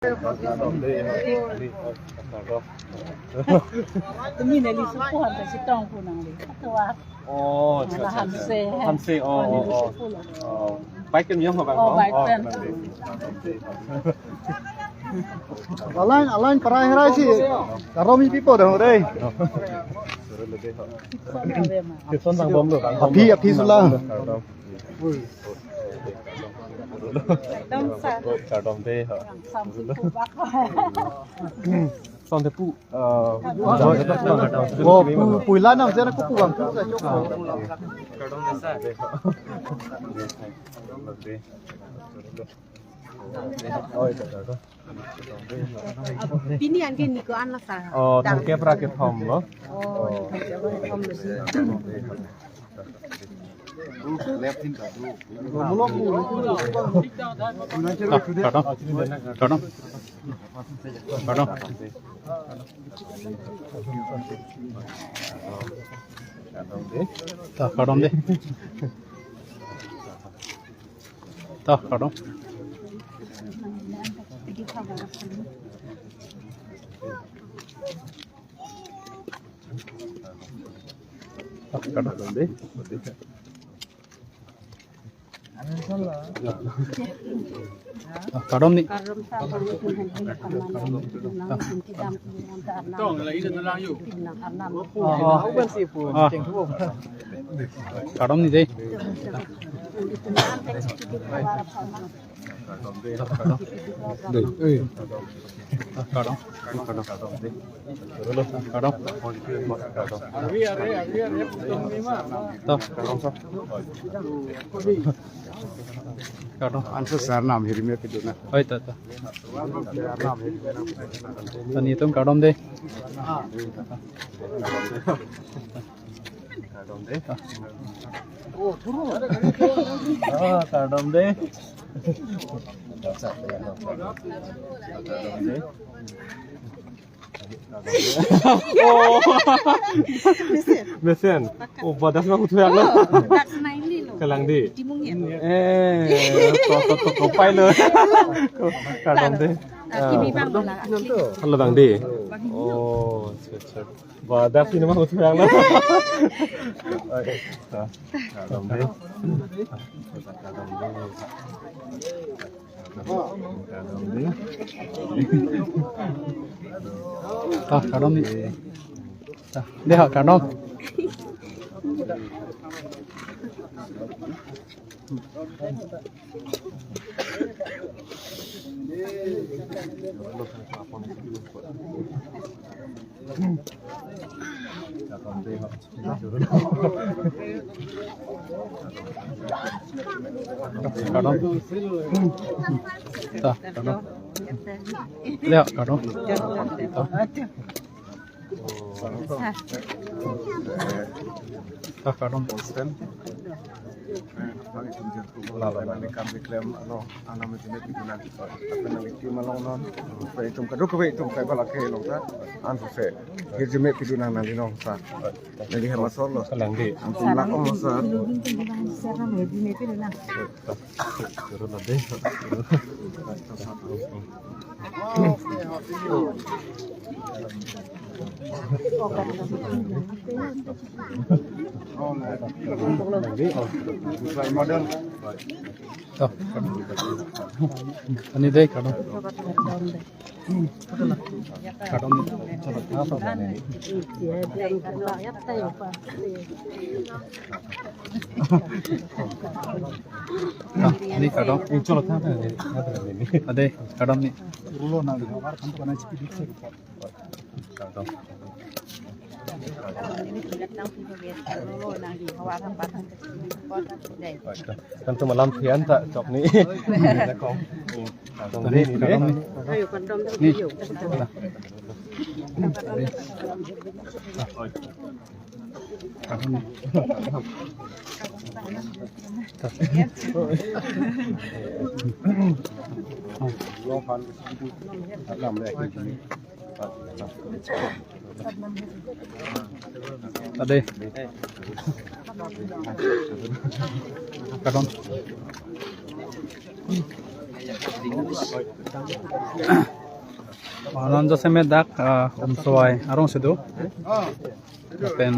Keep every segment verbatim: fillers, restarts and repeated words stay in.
Tumi neli supo han ta sitong pu nangli. Tua. Oh, acha, acha, acha. Hanse. Hanse, oh, oh, oh. Neli supo lo. Oh. Bike kem yang apa? Oh, bike kem. Alang, alang parai harai si. Karomi pipo dah, dei. Tipson bang bom lo, bang bom. Aphi, aphi sulang. Dong sa. Kardom dei, ha. Samsung ko bak. Samsung pu, eh, oh, pu, puila nam jana ko pu bang pu ka chok. Kardom dei, sir. Oh, itu, itu. Pini anke niko an la sa. Oh, tangke pra kethom lo. Oh, tangke pra kethom lo si. Kardom. Kardom. Kardom. Ta, kardom dei. Ta, kardom. Ta, kardom dei. Ah, kardom ni. Kardom sa, kardom sa, kardom sa. Kardom ni dei. Dei, eh. Kardom. Kardom. Kardom. To. Kardom. Anso sar nam hirme piduna. Oi, to, to. Tani tum kardom dei. Kardom dei. Oh, kardom dei. Kardom dei. Oh. Mesen. Mesen. Oh, badas ma huthu yang na. Oh, badas na ini lo. Kalang dei. Timung ya. Eh, to, to, to, kopai lo. Kardom dei. Ah, kimi bang lo la. Halo bang dei. Bang ini lo. Oh, siap, siap. Badak ini mah huthu yang na. Kardom dei. Kardom dei. Kardom dei. Ta, kardom ni. Ta, dei ha, kardom. Kardom. Ta, kardom. Leo, kardom. Ta. Ta, kardom. Lalo nangli kam keklem along anam jine pidunang. Aphi nangli team along non. Pe itum kadokave itum kai bala ke long ta. Anso se. Hirjume pidunang nangli non sa. Nangli hem asor lo. Kalang dei. Antum lak ong sa. To. Ani dei, kardom. Kardom. Ah, ni kardom. Chalo, tha, tha, ni. Adei, kardom ni. Rulo na, war kan to na chipi dik se. Kardom. Kan tu malam pian ta chok ni. Kardom ni, kardom ni. Ayo, kardom ni. Ni. Kardom ni. Adei. Kardom. Ah, non jasemet dak, ah, Umswai arong si do. Lapen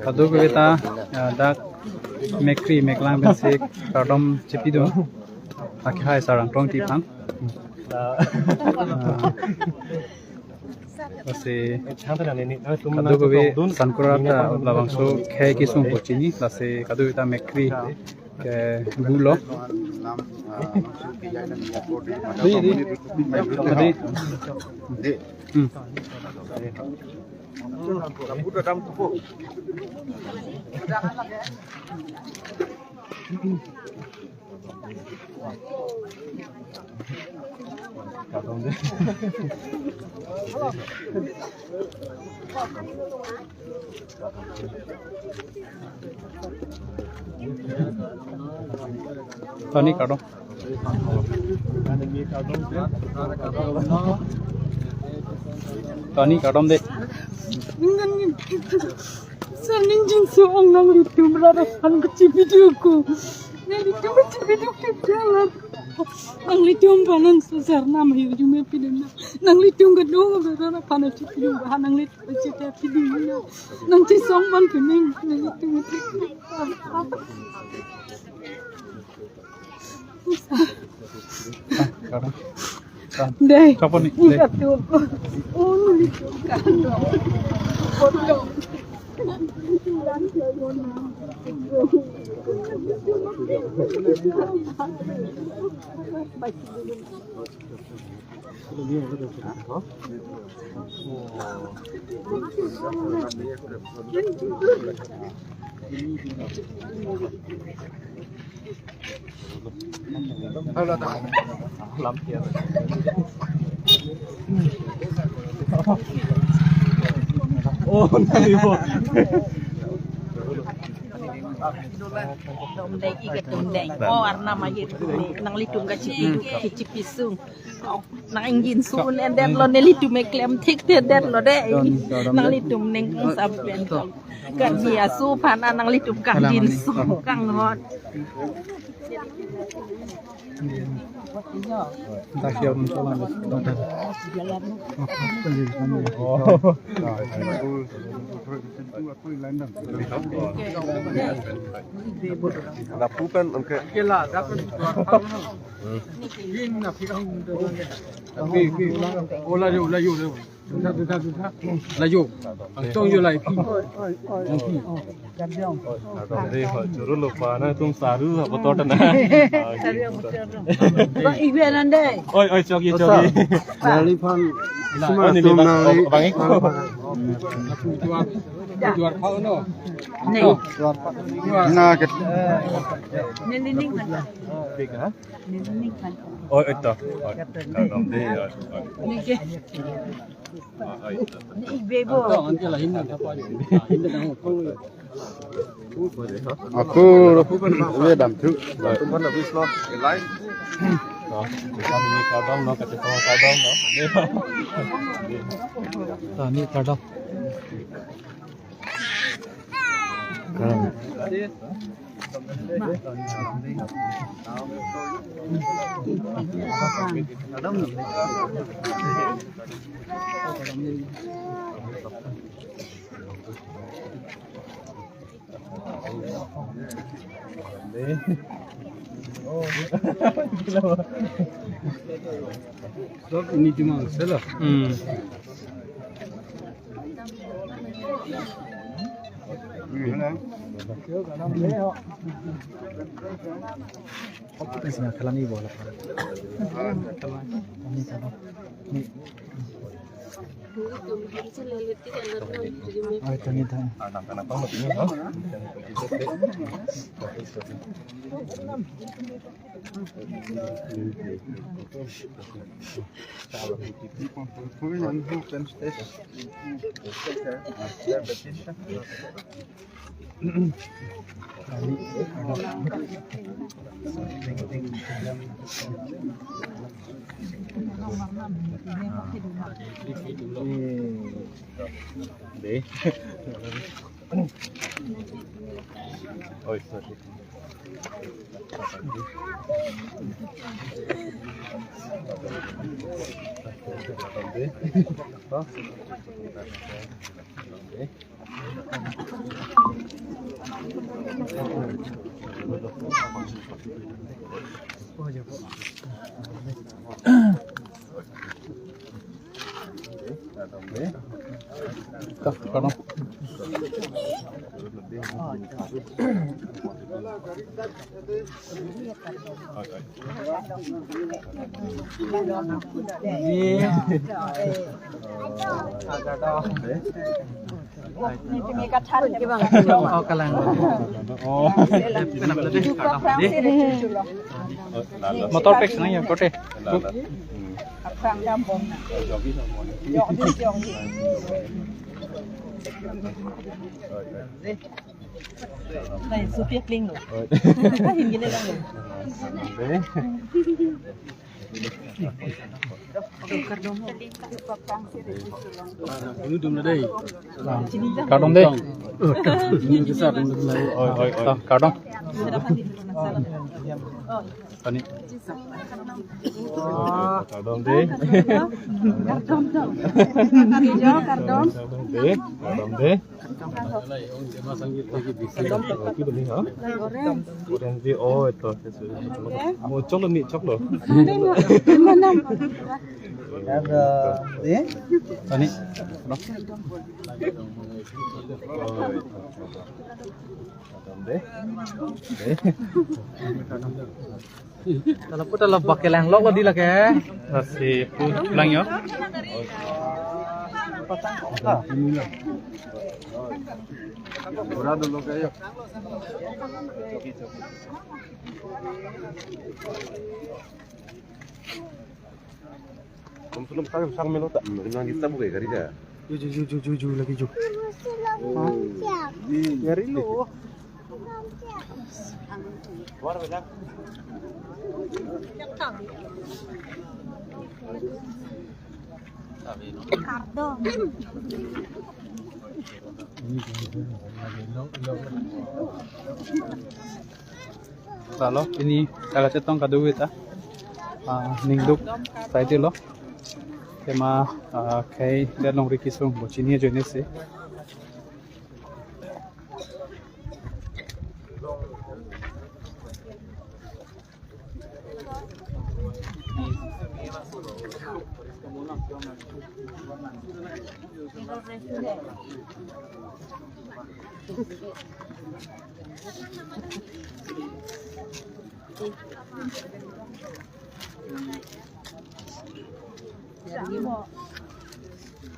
kadokave ta, ah, dak mekri meklang pensi kardom chepidun. Akhai sarang tong tipang. Ah, lasi kadokave sankura ta labangso khei kesung ko chini, lasi kadokave ta mekri ke gulo. Di, di. Di. Hmm. Tani kardom. Tani kardom de. Ning kangjinso ong nanglitum rara aphan kachepi dun ko. Nanglitum kachepi dun ko. Nanglitum aphan nang susar nam hi jume pidun na. Nanglitum kadung rara aphan chepi dun ko. Nanglitum kachepi dun na. Nangchisong aphan kuning. Nanglitum. Dei. Siapa nih? Dei. Iya tuh. Oh, ini tuh kan. Foto. Oh, nanti po. Dom deng, ike dom deng. Oh, arnam akhir. Nanglitum kachepi, kachepi sung. Nang ingjinso un-edetlo, nelitum eklem thik thedetlo dei. Nanglitum ning sampen. Karbi aso aphan nanglitum kangjinso kanghon. Lapu pen angke. Ola yo, ola yo, ola yo. Layo. Angtong yo lai pi. Oi, oi, oi. Oi. Kadang dei ho, choro lo pa na tum saru ha betul na. Bang ibe nande. Oi, oi, chogi, chogi. Nali phan. Oh, suma ini tum memang, nali. Oh, bang iko. Juar, juar pau no. Nih. Juar pau. Na ket. Nih, nih, nih. Big, ha? Oh, ito. Oh, kadam dei, oh. Nike. Oh, oh, ito. Ni bebo. Ako, ye dam thu. Oh, kami ni kadam no, kati ko kadam no. Kami kadam. Sob ini cuma sela. Hmm. Ini sih kalan ni bola. Ini kalan. Ini. Oh, itu nih, itu. Dei. Oi, sorry. Motor pek senang ya, kote. Nai, supi kling lo. Hindi na lang lo. Kardom dei. Ini bisa dum dum lai. Oi, oi, oi. Kardom. Pani. Kardom dei. Kardom dei. Kardom dei. Orange dei, oh, ito. Oh, choklo ni, choklo. Kardom dei. Kardom dei. Tala puta la bak kelang lok lo di lake. Lasi pu lang yo. Ora dulu kayo. Tum sulum kami sang melo ta. Nang kita buka gari ka. Ju, ju, ju, ju, ju, ju, lagi ju. Gari lo. Kardom. Lalo, pini kala chetong kado kita. Ah, ningduk, sai ti lo. Tema, ah, khei, det longri kisung, bo chini ajoine si.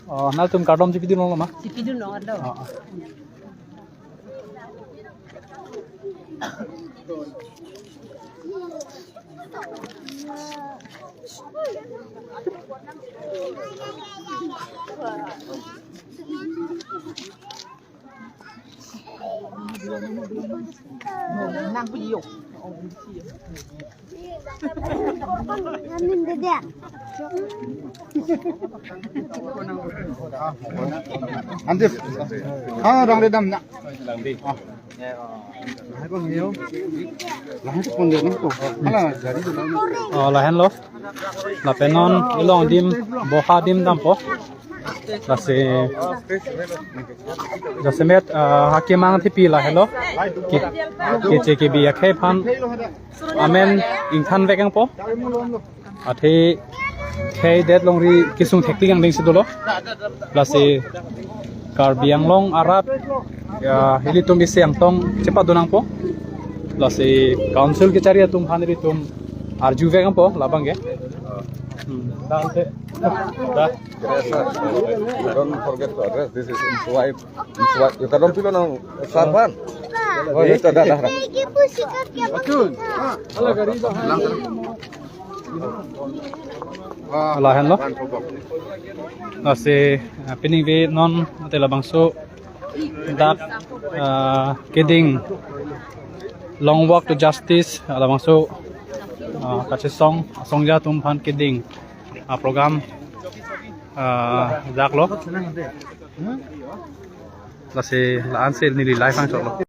Oh, nangtum kardom chipidun lo ma? Chipidun lo, kardom. Oh, oh. Nang video. Amin dede. Ante. Ah, rang redam na. Ah. Lahai pon dia nang to. Hala gari tu nang. Oh, lahenlo. Lapen non ilong adim, boha adim dampo. Lasi jasemet, ah, hakimang thipi lahelo. Ki, keche kebi akhei aphan amen ingthan vek nangpo. Athe khei det longri kisung thektik angdeng si dolo. Lasi Karbi Anglong arat, ya, ilitum isi angtong chepadun nangpo. Lasi council kechari atum aphan ilitum arju vek nangpo labang ke. Hmm. Dah, ante. Dah. Don't forget to address. This is Umswai. Umswai. You can pilo nang sarban. Oh, itu dah, dah, dah. Lahenlo. Lasi, ah, pini ke non mate labangso dak, ah, keding Long Walk to Justice, ah, labangso, ah, kachesong asong atum aphan keding, ah, program, ah, dak lo. Lasi la-an si neli live hang cholo.